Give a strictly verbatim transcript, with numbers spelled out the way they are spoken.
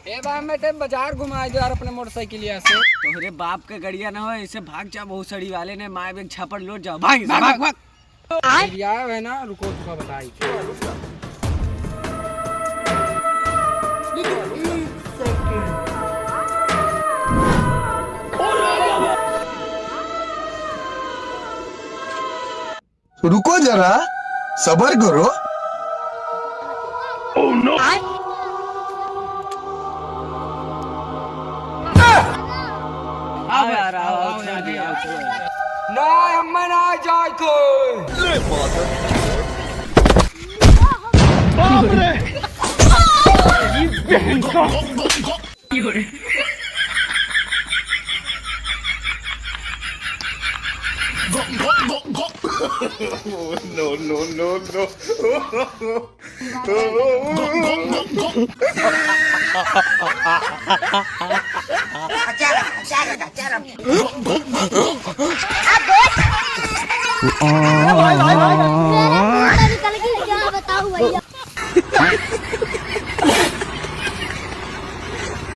ए बा, मैं ते बाजार घुमाए दे यार अपने मोटरसाइकिलिया से। तोहरे बाप के गड़िया न हो, इसे भाग जा, बहुत सड़ी वाले ने माए बेग छापड़ लोट जाओ, भाग, भाग, भाग। भाग। आय। एरिया है ना, रुको, तुका बताई। रुको जरा, सबर करो। Oh no! आओ यार, आओ, आओ, आओ, चल यार, भी, आओ, आओ। चलो यार। ना, हमें ना जाए कोई। ले माता। बाप रे! ये बहन का। No, no, no, no.